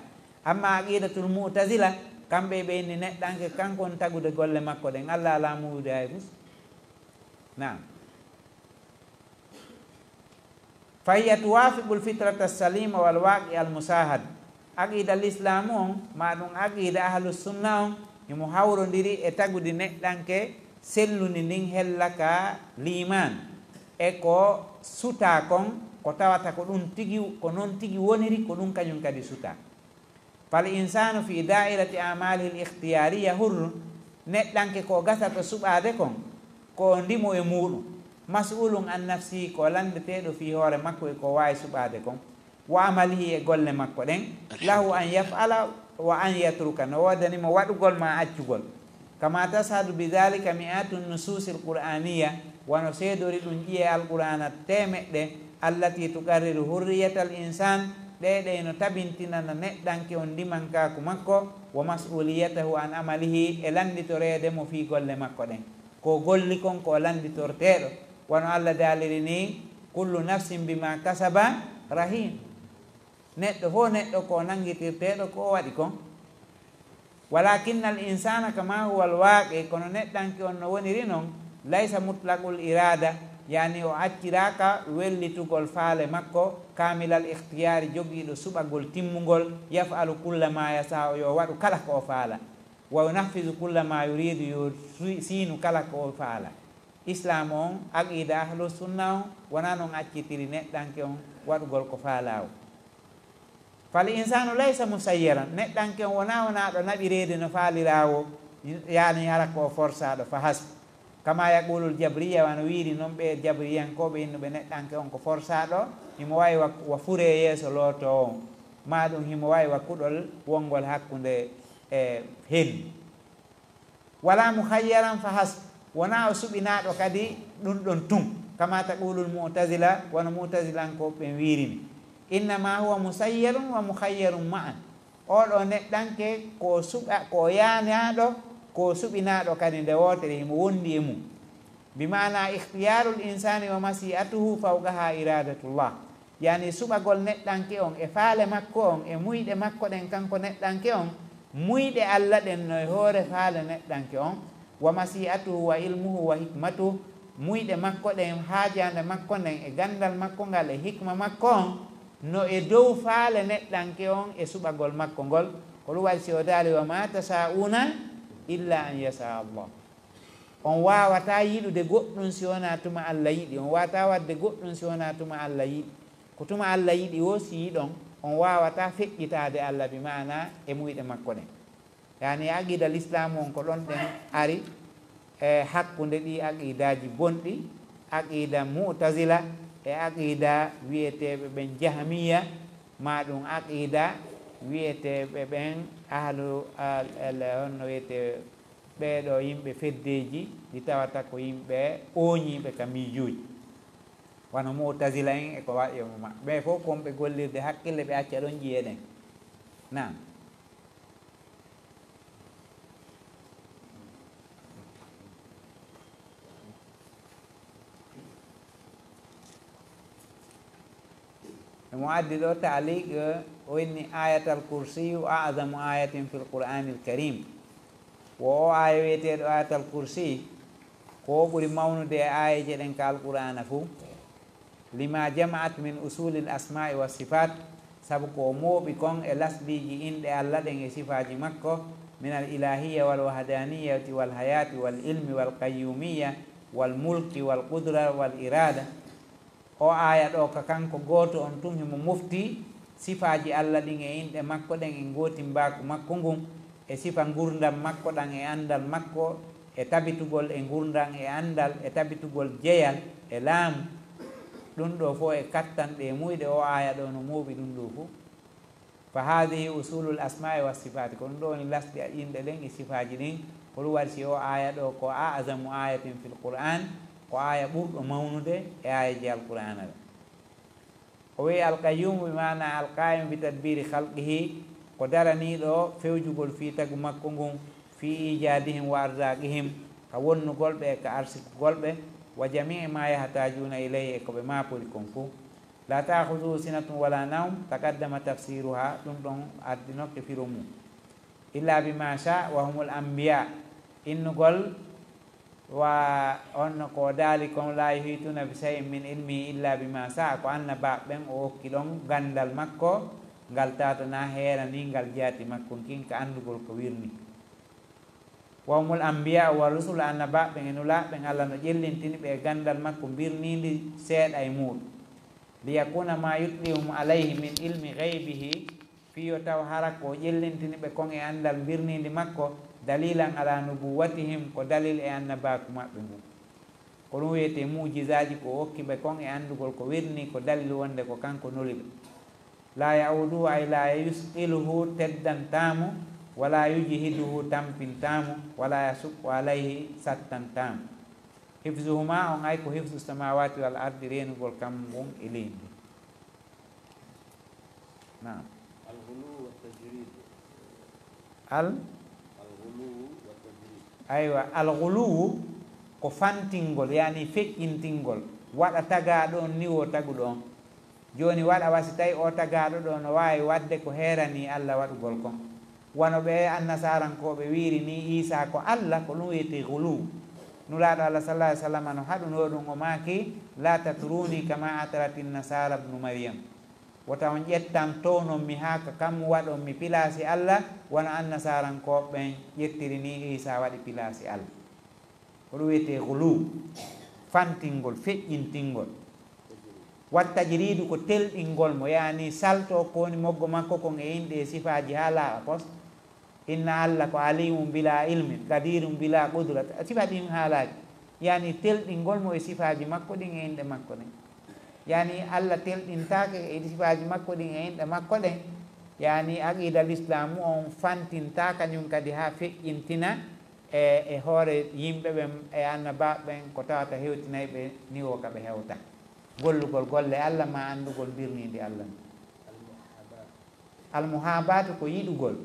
Amma aqidatul mu'tazila, kamɓe ɓe inni neɗɗanke kanko on tagude golle makko ɗen, Alla alaa muuyude hay fus. Naam. Fahiya tuwafiqul fitrata salima wal waqi al musahad. Aqida lislaamu on, ma ɗum aqida ahlu sunna on, himo hawrondiri e tagudi neɗɗanke sellundi ndin hella ka liimaan. E ko sutaa kon, ko tawata ko ɗum tigi, ko non tigi woniri, ko ɗum kañum kadi sutaa. Fal insanu fi da'irati amalihi al ikhtiyariya hurr, neɗɗanke ko gasata suɓaade kon, ko o ndimo e muuɗum. Mas'ulun an nafsihi, ko lanndeteeɗo fii hoore makko e ko waawi suɓaade kon. Wa amalihi, e golle makko ɗen. Lahu an yaf'ala wa an yatruka, no woodani mo waɗugol maa accugol. Kama tashhadu bi dhalika mi'atun nususil qur'aniyya, wano seedori ɗum ƴiye Alqur'aana teemeɗɗe, allati tuqarriru hurriyatal insan, ɗe ɗe no tabintinana neɗɗanke on ndimankaaku makko, wa mas'uliyatahu an amalihi, e lannditoreede mo fii golle makko ɗen. Ko golli kon ko o lannditorteeɗo, wano Alla daaliri ni, kullu nafsin bima kasaba rahin. Neɗɗo fof neɗɗo ko nanngitirteeɗo ko o waɗi kon. Walakinnal insana kama huwa alwaqi, kono neɗɗanke on no woniri non, laysa mutlaqul irada, yani o acciraaka wellitugol faale makko, kamilal ikhtiyari, jogiiɗo suɓagol timmungol, yaf'alu kulla ma yasa'u, yo waɗu kala ko o faala, wa yunaffizu kulla ma yuridu, yo si-, siinu kala ko o faala. Islaam on, aqida ahlu sunna on, wonaa non accitiri neɗɗanke on waɗugol ko faalaa o. Fal insanu laysa musayyaran, neɗɗanke on wonaa, wonaa ɗo naɓireede no faaliraa o, yaani hara ko o forsaaɗo, fa hasb. Kama yaqulul jabriya, wano wiiri non ɓe jabriyankooɓe innuɓe neɗɗanke on ko forsaaɗo, himo wawi wa, wa furee yeeso lootoowo on, maa ɗum himo wawi wa kuɗol wongol hakkunde e hendu. Wala mukhayyaran fa hasb, wonaa o suɓinaaɗo kadi ɗum ɗon tun, kama taqulul mu'tazila, wano mu'tazilankooɓe ɓen wiirini. Innama huwa musayyarun wa mukhayyarun ma'an. Oɗo neɗɗanke ko o suɓa, ko o yaanaaɗo, ko o suɓinaaɗo kadi nde wootere, himo wondi e mum. Bi maana ikhtiyarul insani wa masi'atuhu fawqaha iradatullah. Yani suɓagol neɗɗanke on e faale makko on e muyɗe makko ɗen kanko neɗɗanke on, muyɗe Alla ɗen no e hoore faale neɗɗanke on, wa masi'atuhu wa ilmuhu wa hikmatuhu, muyɗe makko ɗen, haajande makko nden e gandal makko ngal e hikma makko on, no e dow faale neɗɗanke on e suɓagol makko ngol. Ko ɗum waɗi si o daali, "Wa ma tasha'una illa an yasha Allah." On waawataa yiɗude goɗɗum si wonaa tuma Alla yiɗi. On waawataa waɗde goɗɗum si wonaa tuma Alla yiɗi. Ko tuma Alla yiɗi woo si yiɗon, on waawataa feƴƴitaade Alla bi maana e muyɗe makko ɗen. Yani aqida lislaamu on ko ɗon ɗen ari e hakkunde ɗi aqidaaji bonɗi, aqida mu'tazila e aqida wiyeteeɓe ɓen jahmiya, maa ɗum aqida wiyeteeɓe ɓen ahlu al-, al-, honno wiyetee ɓee ɗoo yimɓe feddeeji ɗi tawata ko yimɓe ooñiiɓe ka miijuuji, wano mu'tazila en e ko wayi e mum. Ɓee fof ko wonɓe gollirde hakkille, ɓe acca ɗon ƴi'e ɗen. Naam. Emo addi ɗo taaliq, o inni, "Ayatal kursiyu a'zamu ayatin fil Qur'anil Karim." Wo o aaya wiyeteeɗo Ayatal Kursi, ko o ɓuri mawnude e aayeeje ɗen ka Alqur'aana fuu. Lima jama'at min usulil asma'i was sifat, sabu ko o mooɓi kon e lasliiji inɗe Alla ɗen e sifaaji makko, min al ilahiyya wal wahdaniyati wal hayati wal ilmi wal qayyumiyya wal mulki wal qudra wal irada. O aaya ɗo ka kanko gooto on tun himo mofti sifaaji Alla ɗin e inɗe makko ɗen e gootimbaaku makko ngun, e sifa ngurndan makko ɗan e andal makko, e tabitugol e ngurndan e andal, e tabitugol jeyal e laamu. Ɗun ɗo fow e kattanɗe e muyɗe o aaya ɗo no mooɓi ɗun ɗo fow. Fa haadihi usulul asma'i was sifaati, ko ɗun ɗo woni lasɗi inɗe ɗen e sifaaji ɗin. Ko ɗun waɗi si o aaya ɗo ko a'zamu ayatin fil Qur'an, ko aaya ɓurɗo mawnude e aayeeje Alqur'aana ɗen. O wi'i Alqayyumu bi maana alqa'imu bi tadbiri khalqihi, ko daraniiɗo fewjugol fii tagu makko ngun, fii ijaadihim wa arzaaqihim, ka wonnugol ɓe e ka arsikugol ɓe, wa jami'i ma yahtajuuna ilayhi, e ko ɓe maapori kon fow. La ta'khuzuhu sinatun wala nawm, taqaddama tafsiruha, ɗun ɗon addinoke firo mun. Illa bima sha wa humul anbiya, innugol wa on ko daali kon, la yuhituna bi shay'in min ilmihi illa bima sha, ko annabaaɓe ɓen o okki ɗon gandal makko ngal tawata na heerani ngal jaati makko kin ka andugol ko wirni. Wa humul anbiya wa rusul, annabaaɓe ɓen e nulaaɓe ɓen Alla no ƴellintini ɓe e gandal makko birnindi seeɗa e muuɗum. Liyakuna ma yutlihum alayhi min ilmi ghaybihi, fii yo taw hara ko o ƴellintini ɓe kon e andal mbirniindi makko, dalilan ala nubuwwatihim, ko dalil e annabaaku maɓɓe ngun. Ko ɗun wi'etee mu'jizaaji, ko o okki ɓe kon e andugol ko wirni, ko dalil wonde ko kanko nuli ɓe. La ya'uduhu, ay la yusqiluhu, teddantaa mo, wala yujhiduhu, tampintaa mo, wala yashuqqu alayhi, sattantaa mo. Hifzuhuma on, ay ko hifzu samawati wal ardi, reenugol kammu ngun e leydi. Naam. Al ghuluw wa tajrid. Al? Al ghuluw wa tajrid. Aywa, al ghuluw ko fantingol, yani feƴƴintingol, waɗa tagaaɗo on niwo taguɗo on. Jooni waɗa wa si tawi o tagaaɗo ɗo no waawi waɗde ko heeranii Alla waɗugol kon. Wano ɓee annasaarankooɓe wiiri nii Iisaa ko Alla, ko ɗun wi'etee ghuluw. Nulaaɗo Alla sallallaahu alayhi wa sallam no haɗunoo ɗun, o maaki, "La tatruni kama atratin nasara ibnu Maryam." Wota on ƴettan townon mi haa ka kammu waɗon mi pilaasi Alla, wano annasaarankooɓe ɓen ƴettiri nii Iisaa waɗi pilaasi Alla. Ko ɗun wi'etee ghuluw, fantingol, feƴƴintingol. Wa tajridu ko telɗingol mo, yani salto ko woni moggo makko kon e inɗe e sifaaji haa laaɓa pos. Inna Alla ko alimun bila ilmin, qadirun bila qudrat. Sifa ɗin haalaaji. Yani telɗingol mo e sifaaji makko ɗin e inɗe makko ɗen. Yani Alla telɗintaake e sifaaji makko ɗin e inɗe makko ɗen. Yani aqida lislaamu on fantintaa kañun kadi haa feƴƴintina e, e hoore yimɓe ɓen, e annabaaɓe ɓen, ko tawata hewtinay ɓe niwo ka ɓe hewta. Gollugol golle Alla maa anndugol mbirniindi Alla ndin. Al-muhabbat. Al-muhabbatu ko yiɗugol.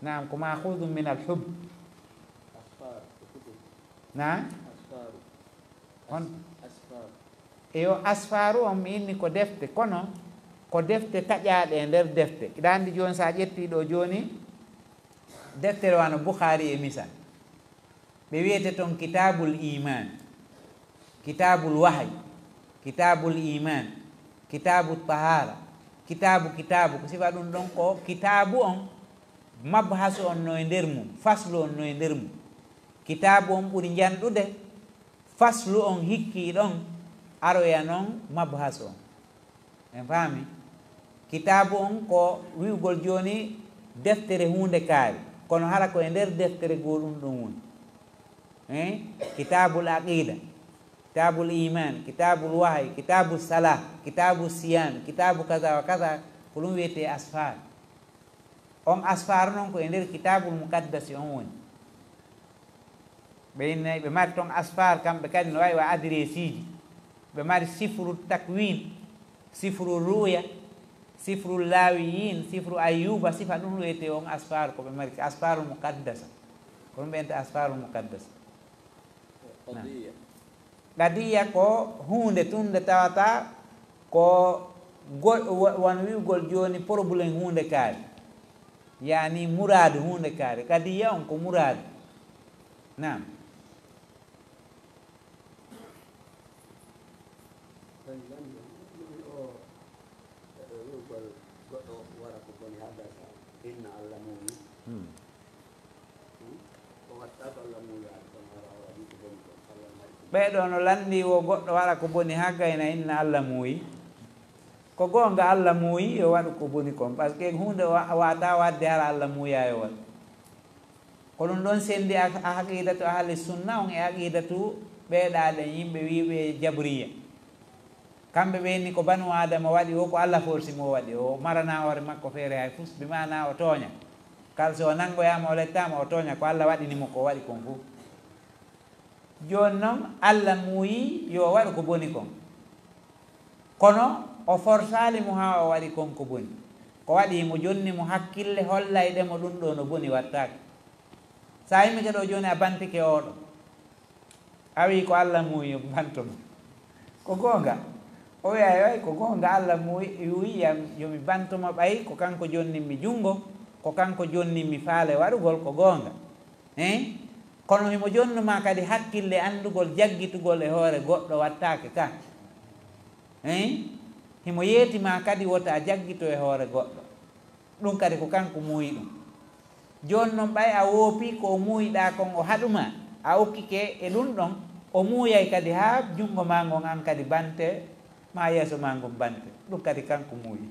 Naam, ko ma'khudun min al-hubb. Naam? Honto? Eyo, asfaaru on mi inni ko defte, kono ko defte taƴaaɗe e nder defte. Hiɗa anndi jooni, so a ƴettii ɗoo jooni, deftere wano Bukhaari e misal, ɓe wiyete ton Kitaabul Iimaan, Kitaabul Wahyi, Kitaabul Iimaan, Kitaabul Tahaara, kitaabu, kitaabu, ko sifa ɗum ɗon, ko kitaabu on, mabhasu on no e nder mum, faslu on no e nder mum. Kitaabu on ɓuri njanɗude, faslu on hikkii ɗon, aroya non mabhasu on. En faami? Kitaabu on ko wi'ugol jooni deftere huunde kaari, kono hara ko e nder deftere goo ɗum ɗon woni. Eh? Kitaabul aqiida, kitaabul iimaan, kitaabul wahyi, kitaabul salaa, kitaabul siyaam, kitaabu kaza wa kaza, ko ɗum wiyetee asfaar. On asfaar non ko e nder kitaabul muqaddasi on woni. Ɓe inne, ɓe mari ton asfaar, kamɓe kadi no wayi wa adireesiiji. Ɓe mari sifru takwiin, sifru ru'ya, sifru laawiyiin, sifru ayyuuba, sifa ɗum wiyetee on asfaar ko ɓe mari, asfaarul muqaddasa. Ko ɗum ɓe inta asfaarul muqaddasa. Naam. Qadiyya. Qadiyya ko huunde tun nde tawata ko go-, wa-, wano wi'ugol jooni problème huunde kaari. Yaani muraadu huunde kaari. Qadiyya on ko muraadu. Naam. Tawi lanɗo, o, o wi'ugol goɗɗo waɗa ko boni haa gasa, inna Allah muuyi. Hmm. Hmm? O wattaako Allah muuyaade, kono hara o waɗi ko boni kon, Allah maayi ko. Ɓee ɗoo no lanndii wo goɗɗo waɗa ko boni haa gayna inna Allah muuyi. Ko goonga Allah muuyi yo waɗu ko boni kon, parce que huunde wa-, waawataa waɗde hara Allah muuyaay o waɗa. Ko ɗum ɗon senndi a-, a-, aqidatu ahli sunna on e aqidatu ɓee ɗaa ɗen yimɓe wi'uɓe jabriya. Kamɓe ɓe inni ko banu Aadama waɗi o, ko Allah forsi mo o waɗi o, o maranaa hoore makko feere hay fus, bi maanaa o tooña. Kala so o nanngoyaama, o lettaama, o tooña, ko Allah waɗini mo ko o waɗi kon fof. Jooni non, Allah muuyi yo o waɗu ko boni kon. Kono o forsaali mo haa o waɗi kon ko boni. Ko waɗi mo jonni mo hakkille, hollayɗe mo ɗum ɗoo no boni, wattaake. So a immike ɗoo jooni, a bantike oo ɗoo. A wii ko Allah muuyi yo mi banto mo. Ko goonga. O wi'ay, "Ay, ko goonga, Allah muuyi, wii yam yo mi banto mo, ɓay ko kanko jonnimmi junngo, ko kanko jonnimmi faale waɗugol, ko goonga." Hein? Kono himo jonnu maa kadi hakkille anndugol jaggitugol e hoore goɗɗo wattaake ka. Hein? Himo yeeti maa kadi wota a jaggito e hoore goɗɗo. Ɗum kadi ko kanko muuyi ɗum. Jooni non ɓay a woopii ko o muuyiɗaa kon o haɗu maa, a okkike e ɗum ɗon, o muuyay kadi haa junngo maa ngon an kadi bante, maa yeeso maa ngon bante. Ɗum kadi kanko muuyi.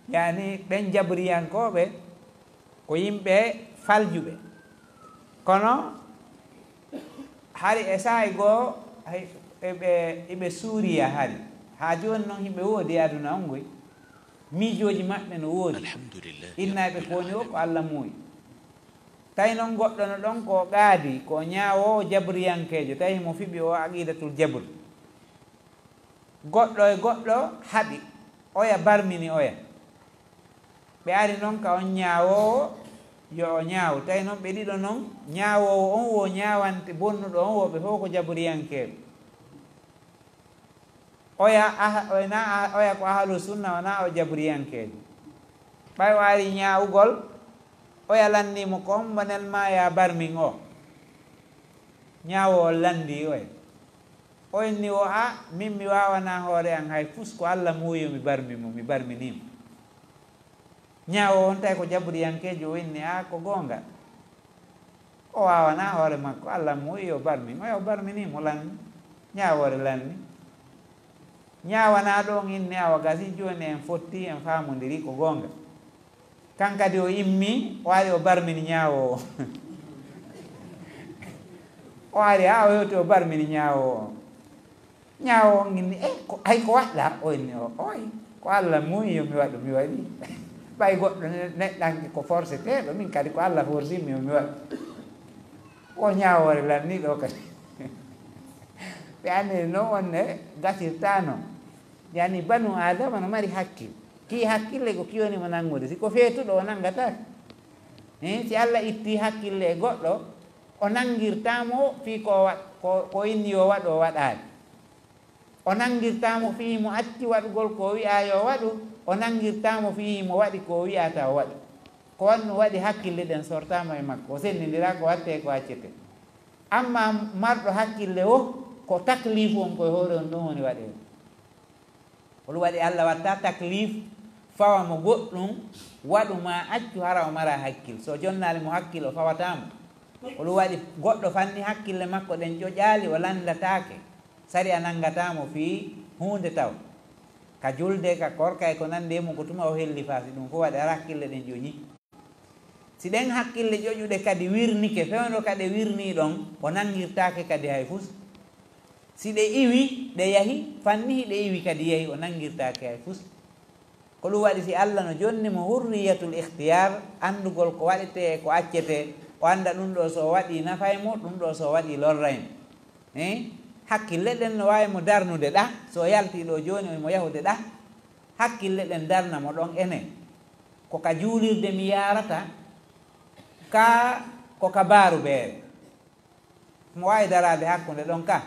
Yaani ɓen jaburiyankooɓe ko yimɓe faljuɓe. Kono hari e saa'i goo, hay, eɓe, eɓe suuriya hari. Haa jooni non hiɓe woodi e aduna on ngoy. Miijooji maɓɓe no woodi. Alhamdulillah. Innayɓe ko woni o ko Allah muuyi. Tawi non goɗɗo no ɗon ko o qaadi, ko o ñaawoowo jaburiyankeejo, tawi himo fiɓi o aqiidatul jabr. Goɗɗo e goɗɗo haɓi, oya barmini oya. Ɓe ari non ka on ñaawoowo, yo o ñaawu. Tawi non ɓe ɗiɗo non, ñaawoowo on wo ñaawante bonnuɗo on wo, ɓe fof ko jaburiyankeeɓe. Oya aha-, oya na aha-, oya ko ahlu sunna, o na o jaburiyankeejo. Ɓay o ari ñaawugol, oya lanndii mo ko on mbo nen ma ya barmin o. Ñaawoowo lanndii oya. O inni o, "A, min mi waawanaa hoore an hay fus, ko Alla muuyi yo mi barmin mo, mi barminii mo." Ñaawoowo on tawi ko jaburiyankeejo, o inni, "A, ko goonga." O waawanaa hoore makko, Alla muuyi yo barmin. Oya o barminii mo lanni. Ñaawoore lanni. Ñaawanaaɗo on inni, "Awa gasi, jooni en fotti, en faamondiri ko goonga." Kan kadi o immi, o ari o barmini ñaawoowo. O ari haa o hewti o barmini ñaawoowo. Ñaawoowo on inni, "Eh, ko, ay ko waɗɗaa?" O inni, "O, oy, ko Alla muuyi yo mi waɗu, mi waɗi. Ɓay goɗɗo ne-, neɗɗanke ko forseteeɗo, min kadi ko Alla forsimmi yo mi waɗu." O ñaawoore lanni ɗo kadi. Ɓe anndi no on ne gasirtaano. Yani banu Aadama no mari hakkil. Kii hakkille ko kii woni mo nanngude. Si ko feetuɗo o nanngataa. Eh, si Alla ittii hakkille e goɗɗo, O nanngirtaa mo fii ko o wa-, ko, ko inni yo waɗu o waɗaali. O nanngirtaa mo fii mo acci waɗugol ko o wi'aa yo waɗu, o nanngirtaa mo fii mo waɗi ko o wi'ataa o waɗu. Ko waɗi ɗun waɗi hakkille ɗen sortaama e makko, o senndindiraa ko waɗetee ko accetee. Ammaa marɗo hakkille woo, ko takliifu on ko e hoore on ɗon woni waɗee. Ko ɗun waɗi Alla watta takliif fawa mo goɗɗun, waɗu maa accu hara o maraa hakkil. Si o jonnaali mo hakkil, o fawataa mo. Ko ɗun waɗi goɗɗo fanni hakkille makko ɗen ƴoƴaali, o lanndataake. Sariya nanngataa mo fii huunde taw. Ka julde, ka korka e ko nanndi e mun, ko tuma o hellifaa. Si ɗun fow waɗi, hara hakkille ɗen ƴoƴii. Si ɗen hakkille ƴoƴuɗe kadi wirnike fewndo ka ɗe wirnii ɗon, o nanngirtaake kadi hay fus. Si ɗe iwii, ɗe yahi, fanni hiɗe iwi kadi yahi, o nanngirtaake hay fus. Ko ɗun waɗi si Alla no jonni mo hurriyatul ikhtiyaar, anndugol ko waɗetee e ko accetee, o annda ɗun ɗoo si o waɗii nafay mo, ɗun ɗoo si o waɗii lorray mo. Eh? Hakkille ɗen no waawi mo darnude ɗaa, si o yaltii ɗoo jooni, o himo yahude ɗaa. Hakkille ɗen darna mo ɗon enen. Ko ka juulirde mi yaarata, kaa ko ka baarubeere. Mo waawi daraade hakkunde ɗon ka.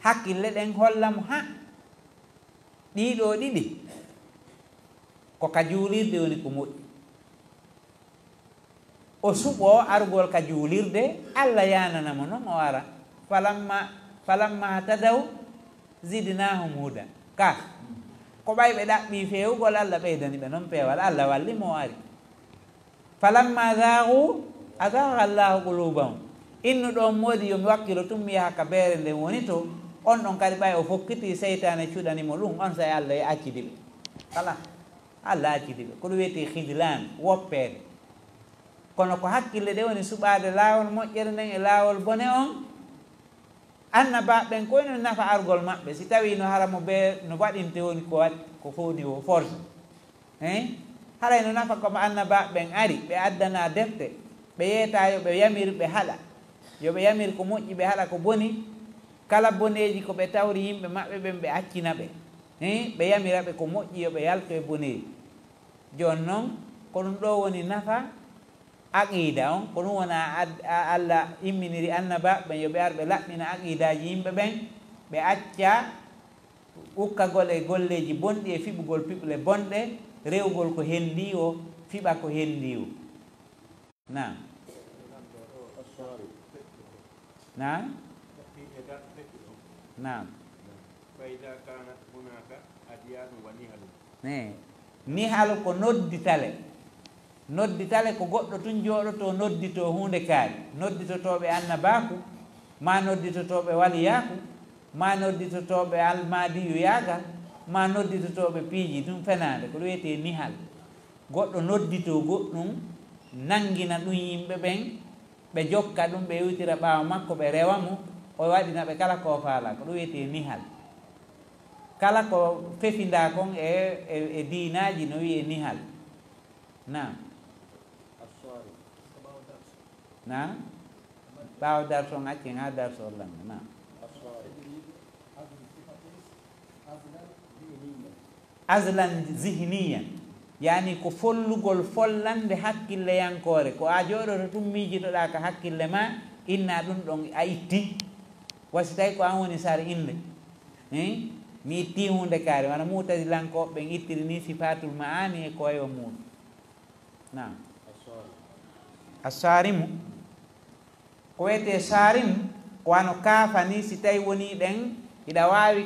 Hakkille ɗen holla mo, haa, ɗii ɗoo ɗiɗi, ko ka juulirde woni ko moƴƴi. O suɓoo arugol ka juulirde, Alla yaanana mo non o ara. Falamma, falamma tadaw zidnahum huda. Ka, ko ɓay ɓe ɗaɓɓii feewugol, Alla ɓeydani ɓe non peewal, Alla walli mo o ari. Falamma zaagu, azaaga Allahu qulubahum. Innu ɗon moodi yo mi wakkilo tun mi yaha ka beere nden woni to, on ɗon kadi ɓay o fokkitii seytaane cuɗani mo ɗun, onsay Alla accidii ɓe. Kala. Alla acciti ɓe. Ko ɗun wi'etee khidlaan, woppeede. Kono ko hakkille ɗen woni suɓaade laawol moƴƴere nden e laawol bone on. Annabaaɓe ɓen, ko woni nafa argol maɓɓe, si tawii no hara mo ɓe no waɗinte woni ko waɗi, ko fowni o force? Hein? Haray no nafa ko mo annabaaɓe ɓen ari, ɓe addanaa defte, ɓe yeetaa yo ɓe yamir, ɓe haɗa. Yo ɓe yamir ko moƴƴi, ɓe haɗa ko boni. Kala boneeji ko ɓe tawri yimɓe maɓɓe ɓen, ɓe accina ɓe. Hii, ɓe yamira ɓe ko moƴƴi, yo ɓe yaltu e boneeji. Jooni non, ko ɗun ɗoo woni nafa aqiida on, ko ɗun wona ad-, a-, Alla imminiri annabaaɓe ɓen, yo ɓe ar ɓe laɓɓina aqiidaaji yimɓe ɓen, ɓe acca ukkagol e golleeji bonɗi e fiɓugol piɓle bonɗe, rewugol ko hendii woo, fiɓa ko hendii woo. Naam. Naam. Naam. Ne, nihal ko nodditale. Nodditale ko goɗɗo tun jooɗotoo nodditoo huunde kaari. Nodditotooɓe annabaaku, maa nodditotooɓe waliyaaku, maa nodditotooɓe almaadiyuyaagal, maa nodditotooɓe piiji tun fenaande. Ko ɗun wi'etee nihal. Goɗɗo nodditoo goɗɗun, nanngina ɗun yimɓe ɓen, ɓe jokka ɗun, ɓe iwtira ɓaawo makko, ɓe rewa mo, o waɗina ɓe kala ko o faalaa. Ko ɗun wi'etee nihal. Kala ko fefindaa kon e, e, e diinaaji no wi'ee nihal. Naam. Naam. Ɓaawo darsu on, accen haa darsu on lannga. Naam. Azlan zihniyan, yaani ko follugol follannde hakkilleyankoore, ko a jooɗoto tun miijitoɗaa ka hakkille maa, innaa ɗun ɗon a ittii. Wa si tawii ko an woni sar innde, eh? Mi ittii huunde kaari, wano mu'tazilankooɓe ɓen ittiri nii sifaatul ma'aani e ko wayi won muuɗun. Naam. Assaarimu. Ko wi'etee saarimu, ko wano kaafa nii, si tawii wonii ɗen, hiɗa waawi